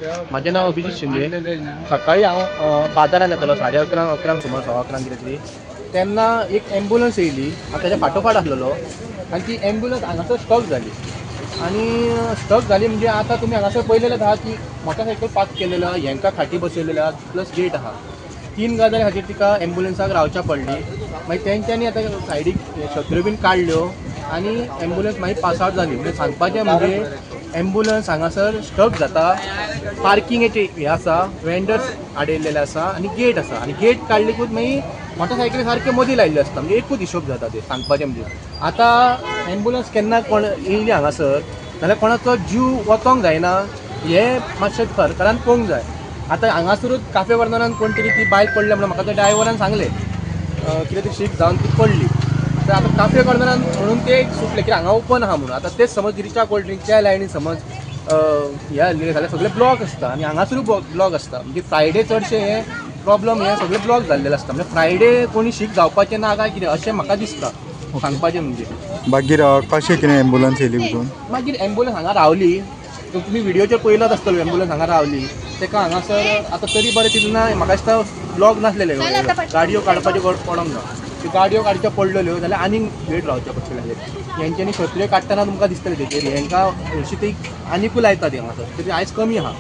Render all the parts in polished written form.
म्हाजें नांव अभिजीत शिंदे. सकाळी हांव बाजारान येतालो 11:30 11 सुमार 11:15 कितें तरी, तेन्ना एक एम्बुलन्स येयली. हांव तेज्या फाटोफाट आसलेलो आनी ती एम्बुलन्स हांगासर स्टक जाली. आनी स्टक जाली म्हणजे आतां तुमी हांगासर पळयलेलें आहा की मोटरसायकल पार्क केलेलो आहा, हेंकां खाटी बसयलेल्यो आहा, प्लस गेट आहा. 3 गजाली खातीर तिका एम्बुलन्साक रावच्या पडली. मागीर तेंच्यांनी आतां सायडीक शत्र्यो बीन काडल्यो आनी एम्बुलन्स मागीर पास आवट जाली. म्हणजे सांगपाचें म्हणजे एम्बुलन्स हांगासर स्टक जाता, पार्किंगेचे हें आसा, वेंडर्स आडयल्लेले आसा आनी गेट आसा. आनी गेट काडलेकूच मागीर मोटरसायकली सारक्यो मदीं लायिल्ल्यो आसता. म्हणजे एकूच हिशोब जाता. ते सांगपाचें म्हणजे आतां एम्बुलन्स केन्ना कोण येयली हांगासर जाल्यार कोणाचो जीव वचोंक जायना हें मातशें सरकारान पळोवंक जाय. आतां हांगासरूच काफे वर्णनान कोण तरी ती बायक पडल्या म्हणून म्हाका त्या ड्रायव्हरान सांगलें, कितें तरी शीक जावन ती पडली. तर आतां काफे कॉर्नरान म्हणून ते सुटले की हांगा ओपन आहा म्हणून. आतां तेच समज रिचा कोल्ड ड्रिंकच्या लायनी समज हे आसले जाल्यार सगळे ब्लॉक आसता आनी हांगासरूय ब्लॉक आसता. म्हणजे फ्रायडे चडशे हे प्रॉब्लम हे सगळे ब्लॉक जाल्लेले आसता. म्हणजे फ्रायडे कोणी शीक जावपाचें ना काय कितें अशें म्हाका दिसता सांगपाचें म्हणजे. मागीर कशें कितें एम्बुलन्स येयली भितून? मागीर एम्बुलन्स हांगा रावली. तुमी व्हिडियोचेर पळयलाच आसतलो एम्बुलन्स हांगा रावली तेका हांगासर आतां तरी बरें तितून म्हाका दिसता ब्लॉक नासलेले, गाडयो काडपाच्यो पडोंक ना. त्यो गाडयो काडच्यो पडलेल्यो जाल्यार आनीक वेट रावचें पडटलें. हेंच्यांनी शत्र्यो काडटना तुमकां दिसतलें तेचेर हेंकां हरशीं ती आनिकूय लायता ती हांगासर, तरी आयज कमी आहा.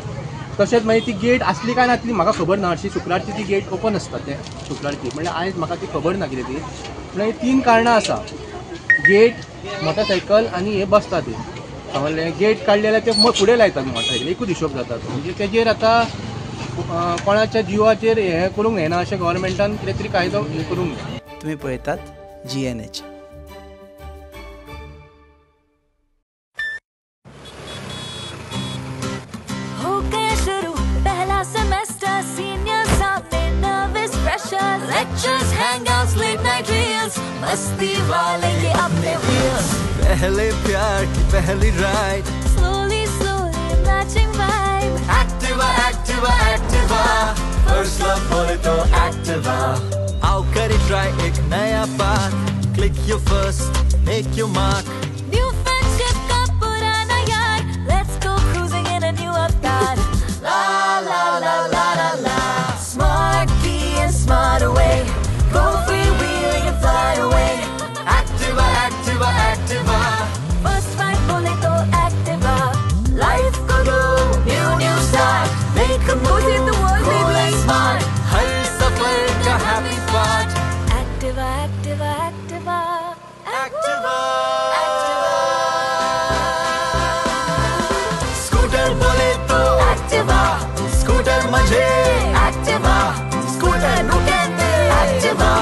तशेंच मागीर ती गेट आसली काय नासली म्हाका खबर ना. हरशीं शुक्रारची ती गेट ओपन आसता ते शुक्रारची, म्हणल्यार आयज म्हाका ती खबर ना कितें ती. म्हणल्यार 3 कारणां आसा, गेट, मोटरसायकल आनी हे बसता ती. समजलें? गेट काडले जाल्यार ते फुडें लायतात मोटरसायकल, एकूच हिशोब जाता तो. म्हणजे तेजेर आतां कोणाच्या जिवाचेर हें करूंक जायना अशें गव्हर्मेंटान कितें तरी कायदो हें करूंक जाय. तुम्ही पळयतात GNH. हो गया शुरू पहला सेमेस्टर, सीनियर सामने nervous pressure, lectures, hangouts, late night reels, मस्ती वाले ये अपने व्हील्स. पहले प्यार की पहली ride, slowly slowly matching vibe. Activa Activa Activa, first love बोले तो एक्टिवा. आओ करे ट्राई एक नया path, click your first, make your mark. New friendship का पुराना यार, let's go cruising in a new avatar. La la la la la la, smart key and smart away, go free wheeling and fly away. Activa Activa Activa, first ride बोले तो Activa. Life को दो new new start, make a move, cool and smart, हर सफर का happy part. Activa Activa Activa Activa scooter बोले तो Activa, scooter मजे एक्टिवा, स्कूटर नु कहते एक्टिवा.